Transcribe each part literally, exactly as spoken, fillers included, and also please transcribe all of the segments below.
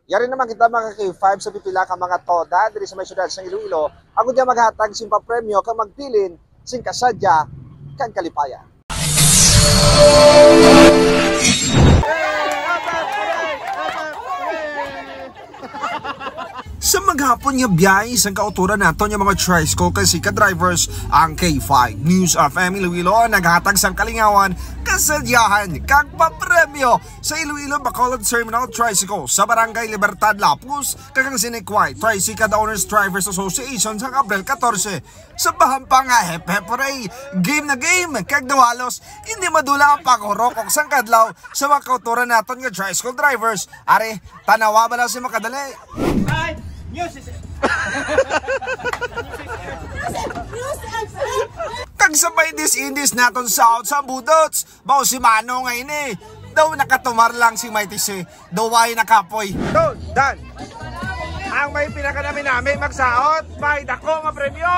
Yari naman kita, mga ka-K five, sa pipila ka mga toda diri sa may siyudad sang Iloilo, ang kundi maghatag sing papremyo kag magbilin sing kasadya kag kalipayan. Sa maghapon nga biyahe sang kautoran naton nga mga tricycle kag sikad drivers, ang K five News F M Iloilo naghatag sang kalingawan, kasadyahan, kag papremyo sa Iloilo Bacolod Terminal Tricycle sa Barangay Libertad, Lapuz, kag ang Sinequay Tricycle Owners Drivers Association sang Abril katorse. Sa pahampang nga hep hep hooray, game na game, kag daw halos hindi madula ang paghurokok sang kadlaw sa mga kautoran naton nga tricycle drivers. Ari, tanawa bala si makadali. Ay, news is Kag sabay dis-indis naton sa out sa budots. Baw si Mano nga ini. Daw nakatumar lang si Mighty C. Daw ay nakapoy. Go, Dan. Ang may pinakanaminami magsaot, may dako nga premyo.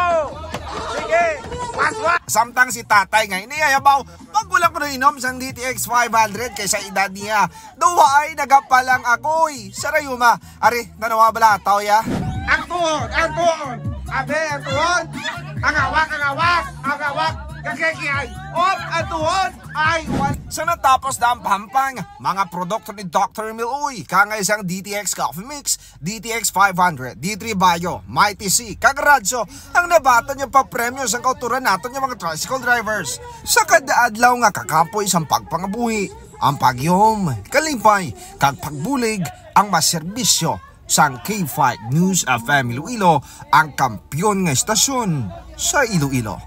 Sige, waswas. Samtang si tatay nga ini, ayabaw, pag wala ko inom sang D T X five hundred kay sa edad niya. Daw ay nagapalang agoy. Sarayuma. Ari, nanawa bala ataw ya? Ang tuhod, ang tuhod. Abi, ang tuhod. Ang hawak, ang hawak, ang hawak. Kakikiay. Op, ang tuhod. Ay, wan. Sa natapos na ang pahampang, mga produkto ni Doctor Emil Uy, kangay sang D T X Coffee Mix, D T X five hundred, D three Bio, Mighty C, kag Radso, ang nabaton nga papremyo sang kautoran naton nga mga tricycle drivers. Sa kada adlaw nga kakapoy sang pagpangabuhi, ang pagyom, kalipay, kag pagbulig, ang maserbisyo sang K five News F M Iloilo, ang kampiyon nga estasyon sa Iloilo.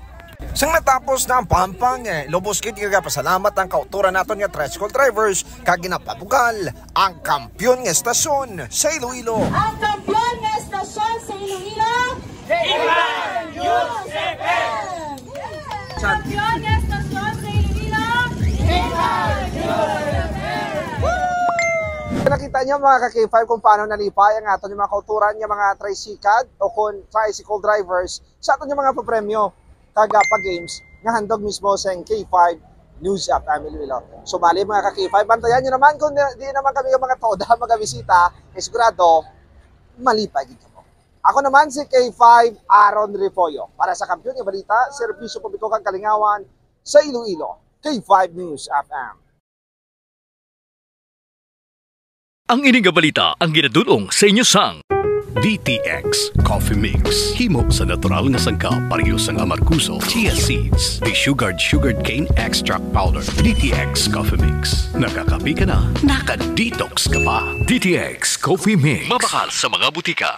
Sang natapos na ang pahampang, eh, lubos gid nga pasalamat ang kautoran naton nga tricycle drivers kag ginapabugal ang kampiyon nga estasyon sa Iloilo. Ang kampiyon nga estasyon sa Iloilo, K five News F M. Kampiyon nga estasyon sa Iloilo, K five News F M. Nakita niyo, mga ka-K five, kung paano nalipay ang aton nga mga kautoran nga mga tricycad o kung tricycle drivers sa aton nga mga papremyo kag, ah, pa-games nga handog mismo sa K five News F M Iloilo. Sumali, mga ka-K five, bantayan niyo naman kung di, di naman kami nga mga toda magabisita, kay sigurado malipay gid kamo. Ako naman si K five Aaron Refollo para sa Kampiyon nga Balita, Serbisyo Publiko kag Kalingawan sa Iloilo, K five News F M. Ang ini nga balita ang ginadul-ong sa inyo sang D T X Coffee Mix. Himo sa natural nga sangkap, pareho sang amargoso, chia seeds, desugared sugarcane extract powder. D T X Coffee Mix. Nakakape ka na, naka-detox ka pa. D T X Coffee Mix. Mabakal sa mga butika.